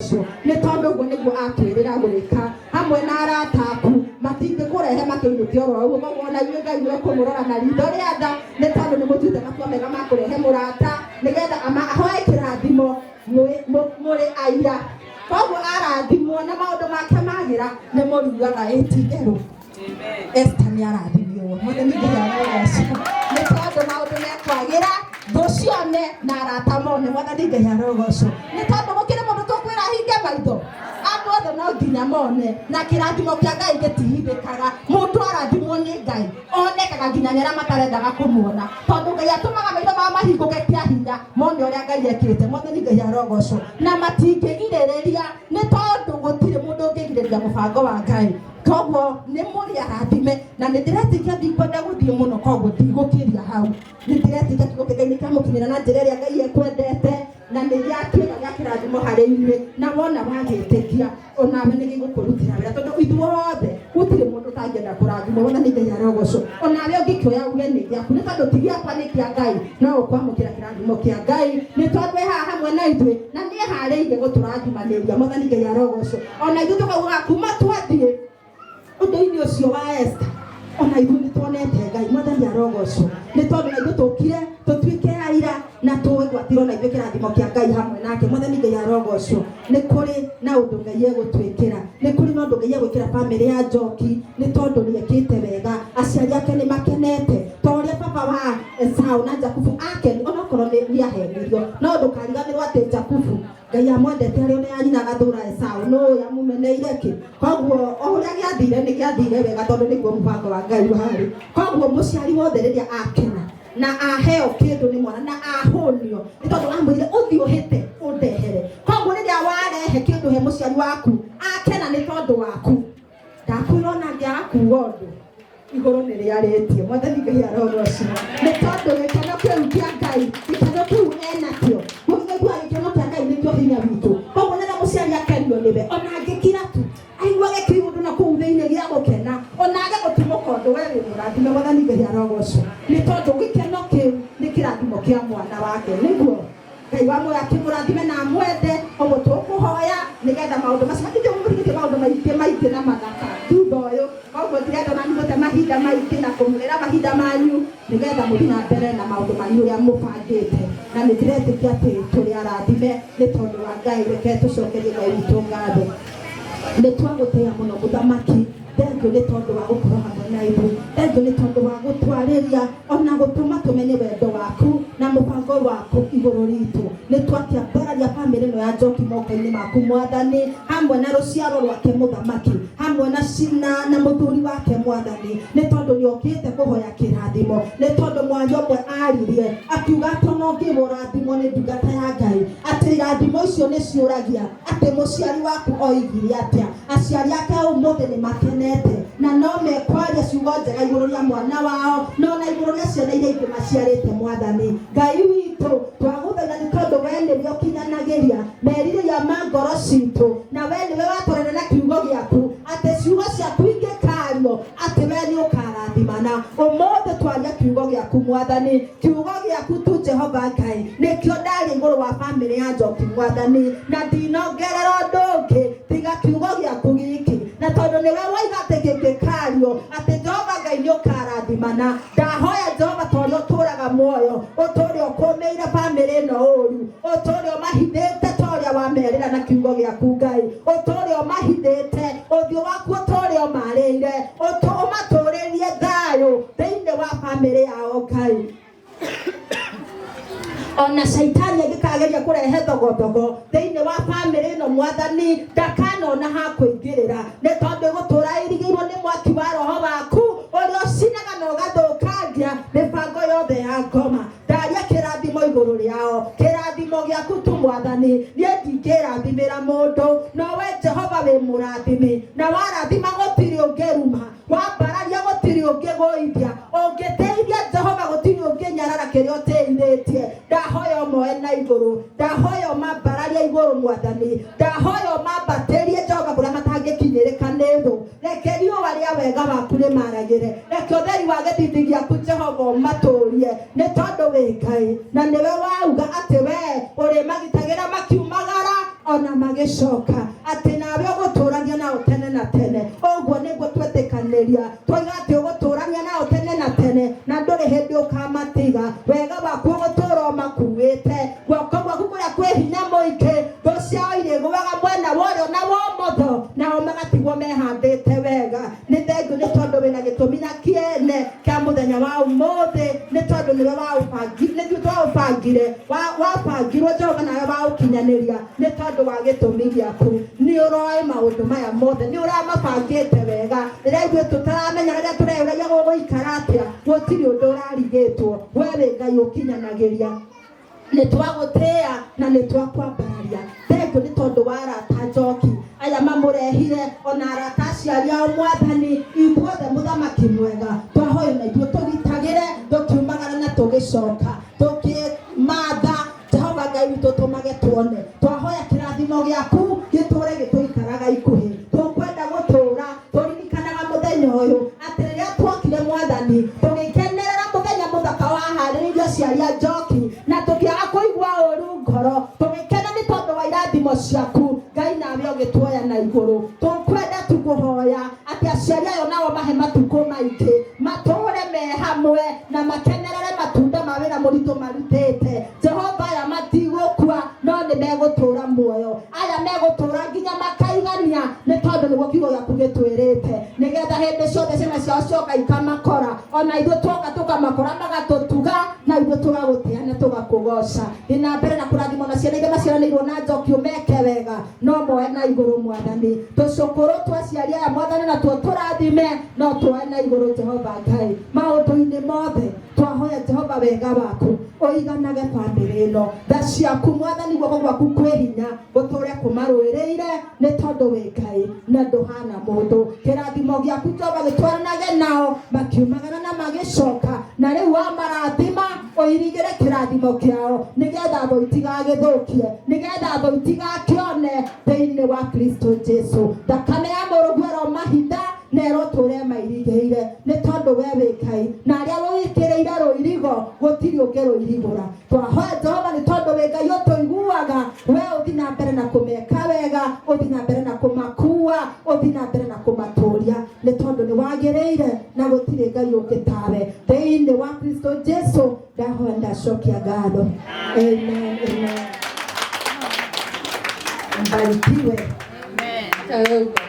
Arogocwo, nĩ tondũ ũguo nĩguo atwĩrĩra gwĩka hamwe na arata aku. Matingĩkũrehe makĩinũkia oro ũguo. Koguo ona inyuĩ Ngai nĩwe kũmũrora na ritho rĩa tha, nĩ tondũ nĩ mũtuĩte matua mega ma kũrehe mũrata nĩgetha ahoe kĩrathimo mũrĩ aira. Koguo arathimwo na maũndũ make magĩra, nĩ mũriugaga ĩ ti itherũ Esther nĩ arathimirwo. Mwathani Ngai arogocwo, nĩ tondũ maũndũ mekwagĩra, thũ cione na arata mone. Mwathani Ngai arogocwo, nĩ tondũ gũkĩrĩ mũndũ tũkwĩra ahinge maitho. Andũ othe no nginya mone, na kĩrathimo kĩa Ngai gĩtihithĩkaga. Mũndũ arathimwo nĩ Ngai onekaga nginya nĩ arĩa matarendaga kũmuona, tondũ Ngai atũmaga maitho mao mahingũke kĩa hinya mone ũrĩa Ngai ekĩte. Mwathani Ngai arogocwo. Na matingĩgirĩrĩria, nĩ tondũ gũtirĩ mũndũ ũngĩgirĩrĩria mũbango wa Ngai. Koguo nĩ mũrĩ arathime, na nĩ ndĩretĩkia, ndikwenda gũthiĩ mũno, koguo ndigũkĩria hau. Nĩ ndĩretĩkia kiugo kĩa Ngai nĩ kĩamũkinyĩra na njĩra ĩrĩa Ngai ekwendete, na nĩ gĩatuĩka gĩa kĩrathimo harĩ inyuĩ. Na wona wagĩtĩkia, onawe nĩ gĩgũkũrutĩra wĩra, tondũ ithuothe gũtirĩ mũndũ ũtangĩenda kũrathimwo. Wona nĩ Ngai arogocwo. Onawe ũngĩkĩoya uge nĩ gĩaku, nĩ tondũ ti gĩakwa, nĩ kĩa Ngai, no ũkwamũkĩra kĩrathimo kĩa Ngai, nĩ tondũ e haha hamwe na ithuĩ na nĩ eharĩirie gũtũrathimanĩria. Mwathani Ngai arogocwo. Ona ithuĩ tũkaugaga kuma twathiĩ ũndũ-inĩ ũcio wa Esther, ona ithuĩ nĩ tuonete Ngai. Mwathani arogocwo, nĩ tondũ na ithuĩ tũkire tũtuĩke aira na tũgwatire ona ithuĩ kĩrathimo kĩa Ngai hamwe nake. Mwathani Ngai arogocwo. Nĩ kũrĩ na ũndũ Ngai egũtwĩkĩra, nĩ kũrĩ na ũndũ Ngai egwĩkĩra bamĩrĩ ya Njoki, nĩ tondũ nĩ ekĩte wega. Aciari ake nĩ makenete ta ũrĩa baba wa Esau na Jakubu akeni, onokorwo nĩ ahenirio. No ndũkariganĩrwo atĩ Jakubu Ngai amwendete arĩ ona ya nyina agathũra Esau, no yamumeneire kĩ. Koguo o ũrĩa gĩathire nĩ gĩathire wega, tondũ nĩguo mũbango wa Ngai warĩ. Koguo mũciari wothe rĩrĩa akena na aheo kĩndũ nĩ mwana na ahũnio, nĩ tondũ amwĩrire ũthiĩ ũhĩte ũndehere. Koguo rĩrĩa warehe kĩndũ he mũciari waku, akena nĩ tondũ waku. Ndakwĩra ona angĩaga kuga ũndũ, igũrũ nĩ rĩarĩtie. Mwathani Ngai arogocwo, nĩ tondũ gĩkeno kĩu kĩa Ngai, gĩkeno kĩu enakĩo, mũkaigua gĩkeno kĩa Ngai nĩkĩo hinya witũ. Koguo rĩrĩa mũciari akenio nĩwe, ona angĩkira tu aiguage kĩũndũ na kũu thĩinĩ gĩa gũkena, ona age gũtumũka ũndũ, we wĩ mũrathime. Mwathani Ngai arogocwo, nĩ tondũ gĩkeno kĩu nĩ kĩrathimo kĩa mwana wake. Nĩguo Ngai wa muoyo akĩmũrathime na amwende. Ũguo tũkũhoya nĩgetha maũndũ macio matingĩ mũtigĩtie maũndũ maingĩ maingĩ na mathaka thutha ũyũ. Koguo ndirenda ona gũte mahinda maingĩ na kũmũrĩra mahinda manyu, nĩgetha mũthiĩ na mbere na maũndũ manyu ũrĩa mũbangĩte. Na nĩ ndĩretĩkia atĩ tũrĩ arathime nĩ tondũ wa Ngai. Reke tũcokerie Ngai witũ ngatho. Nĩ twagũtĩĩa mũno mũthamaki. Thengiũ nĩ tondũ wa gũkorwo hamwe na ithuĩ. Thengiũ nĩ tondũ wa gũtwarĩria ona gũtũma tũmenye wendo waku na mũbango waku igũrũ ritũ. Nĩ twakĩambararia bamĩrĩ ĩno ya Njoki moko-inĩ maku mwathani, hamwe na rũciaro rwake mũthamaki, hamwe na, na, na mũthuri wake mwathani, nĩ tondũ nĩ okĩte kũhoya kĩrathimo. Nĩ tondũ mwaria ũmwe aririe akiuga atĩ ona ũngĩrwo ũrathimwo nĩ ndungata ya Ngai, atĩ irathimo icio nĩ ciũragia atĩ mũciari waku oigire atĩa. Aciari ake ũmũthĩ nĩ makenete na no mekwaria ciugo njega igũrũ rĩa mwana wao, no na igũrũ rĩa ciana iria ingĩ maciarĩte. Mwathani Ngai witũ, twagũthaitha, nĩ tondũ we nĩwe ũkinyanagĩria merirĩria ma ngoro citũ, na we nĩwe watwarana na kiugo gĩaku atĩ ciugo ciaku ingĩkario atĩ we nĩ ũkarathimana. Ũmũthĩ twaria kiugo gĩaku mwathani, kiugo gĩaku tu Jehova Ngai nĩkĩo ndaria igũrũ wa bamĩrĩ ya Njoki mwathani, na ndinongerera ũndũ ũngĩ tiga kiugo gĩaku giki. Na tondũ nĩwe waiga atĩ kĩngĩkario atĩ Jehova Ngai nĩ ũkarathimana, ndahoya Jehova, ta ũrĩa ũtũraga muoyo, ũtũre ũkũmĩire bamĩrĩ ĩno ũru, ũtũre ũmahithĩte ta ũrĩa wamerĩra na kiugo gĩaku Ngai, ũtũre ũmahithĩte ũthiũ waku, ũtũre ũmarĩire, ũmatũrĩrie thayũ thĩinĩ wa bamĩrĩ yao Ngai. Ona caitani angĩkageria kũrehe thogothogo thĩinĩ wa bamĩrĩ ĩno mwathani, ndakanona ha kũingĩrĩra, nĩ tondũ ĩgũtũra ĩrigĩirwo nĩ mwaki wa roho waku ũrĩa ũcinaga na ũgathũkangia mĩbango yothe ya ngoma. Ndaria kĩrathimo igũrũ rĩao, kĩrathimo gĩaku tu mwathani. Niĩ ndingĩrathimĩra mũndũ, no we Jehova wĩ mũrathimi, na warathima gũtirĩ ũngĩruma, wambararia gũtirĩ ũngĩgũithia, ũngĩteithia Jehova gũtirĩ ũngĩnyarara kĩrĩa ũteithĩtie. Ndahoya ũmoe na igũrũ, ndahoya ũmambararie igũrũ mwathani, ndahoya ũmambatĩrie Jehova kũrĩa matangĩkinyĩrĩka nĩ thũ. Reke riũa rĩa wega waku rĩmaragĩre, reke ũtheri wa gĩthithi gĩaku Jehova ũmatũrie, nĩ tondũ wĩ Ngai na nĩwe wauga atĩ we ũrĩmagitagĩra makiumagara. Ona magĩcoka atĩ nawe ũgũtũrania nao tene na tene. Ũguo nĩguo twetĩkanĩria, twaiga atĩ ũgũtũrania nao tene na tene, na ndũrĩ hĩndĩ ũkamatiga. Wega waku ũgũtũra ũmakuĩte, guoko gwaku kũrĩa kwĩ hinya mũingĩ. Thũ ciao irĩgũaga mwena wa ũrĩo na wa ũmotho, nao magatigwo mehandĩte wega. Nĩ thengiũ nĩ tondũ wĩna gĩtũmi na kĩene kĩa mũthenya wa ũmũthĩ, nĩ tondũ nĩwe waũbangire, nĩ ithuĩ twaũbangire, wabangirwo Jehova, nawe waũkinyanĩria nĩ tondũ wa gĩtũmi gĩaku. Nĩ ũroĩ maũndũ maya mothe, nĩ ũramabangĩte wega rĩrĩa ithuĩ tũtaramenya, rĩrĩa tũreyũragia gũgũikara atĩa. Gũtirĩ ũndũ ũrarigĩtwo, we wĩ Ngai ũkinyanagĩria. Nĩ twagũtĩĩa na nĩ twakwambararia. Thengiũ nĩ tondũ wa arata Njoki aya mamũrehire, ona arata aciari ao. Mwathani, ithuothe, mũthamaki mwega, twahoyo na ithuĩ tũgitagĩre tũkiumagara na tũgĩcoka, tũkĩmatha Jehova Ngai witũ, tũmage tuone. Twahoya kĩrathimo gĩaku gĩtũre gĩtũikaraga ikuhĩ. Tũkwenda gũtũra tũririkanaga mũthenya ũyũ, atĩ rĩrĩa tuokire, Mwathani, tũgĩkenerera mũthenya mũthaka waharĩrĩirio aciari a Njoki, na tũkĩaga kũigua ũru ngoro, tũgĩkena nĩ tondũ wa irathimo ciaku Ngai, nawe ũgĩtuoya na igũrũ. Tũkwenda tũkũhoya atĩ aciari ayo nao mahe matukũ maingĩ, matũre me hamwe na makenerere matunda ma wĩra mũritũ marutĩte. Jehova, aya matigũkua, no nĩ megũtũra muoyo. Aya megũtũra nginya makaigania, nĩ tondũ nĩguo kiugo gĩaku gĩtwĩrĩte, nĩgetha hĩndĩ ciothe ciana ciao cioka ikamakora, ona ithuĩ tuoka tũkamakora, magatũtuga, na ithuĩ tũgagũtĩa na tũgakũgoca. Thiĩ na mbere na kũrathimwo na ciana iria maciaranĩirwo na Njoki, ũmeke wega no moe na igũrũ. Mwathani, tũcũkũrũ twa aciari aya, Mwathani, natuo tũrathime no tuoe na igũrũ. Jehova Ngai, maũndũ-inĩ mothe twahoya Jehova wega waku ũiganage bamĩrĩ ĩno. Tha ciaku, Mwathani, guoko gwaku kwĩ hinya gũtũre kũmarũĩrĩire, nĩ tondũ wĩ Ngai na ndũhana mũndũ. Kĩrathimo gĩaku, Jehova, gĩtwaranage nao makiumagara na magĩcoka. Na rĩu wamarathima, ũirigĩre kĩrathimo kĩao, nĩgetha thũ itigagĩthũkie, nĩgetha thũ itigakĩone. Thĩinĩ wa Kristo Jesu, thakame ya mũrũguo ĩromahitha na ĩrotũre mairigĩire, nĩ tondũ we wĩ Ngai, na arĩa wĩkĩrĩire rũirigo gũtirĩ ũngĩ rũirigũra. Twahoya Jehova, nĩ tondũ wĩ Ngai ũtũiguaga, we ũthi na mbere na kũmeka wega, ũthi na mbere na kũmakua, ũthi na mbere na kũmatũria, nĩ tondũ nĩ wagĩrĩire na gũtirĩ Ngai ũngĩ tawe. Thĩinĩ wa Kristo Jesu ndahoya, ndacokia ngatho. Amen, amen. Mbarikiwe. Amen.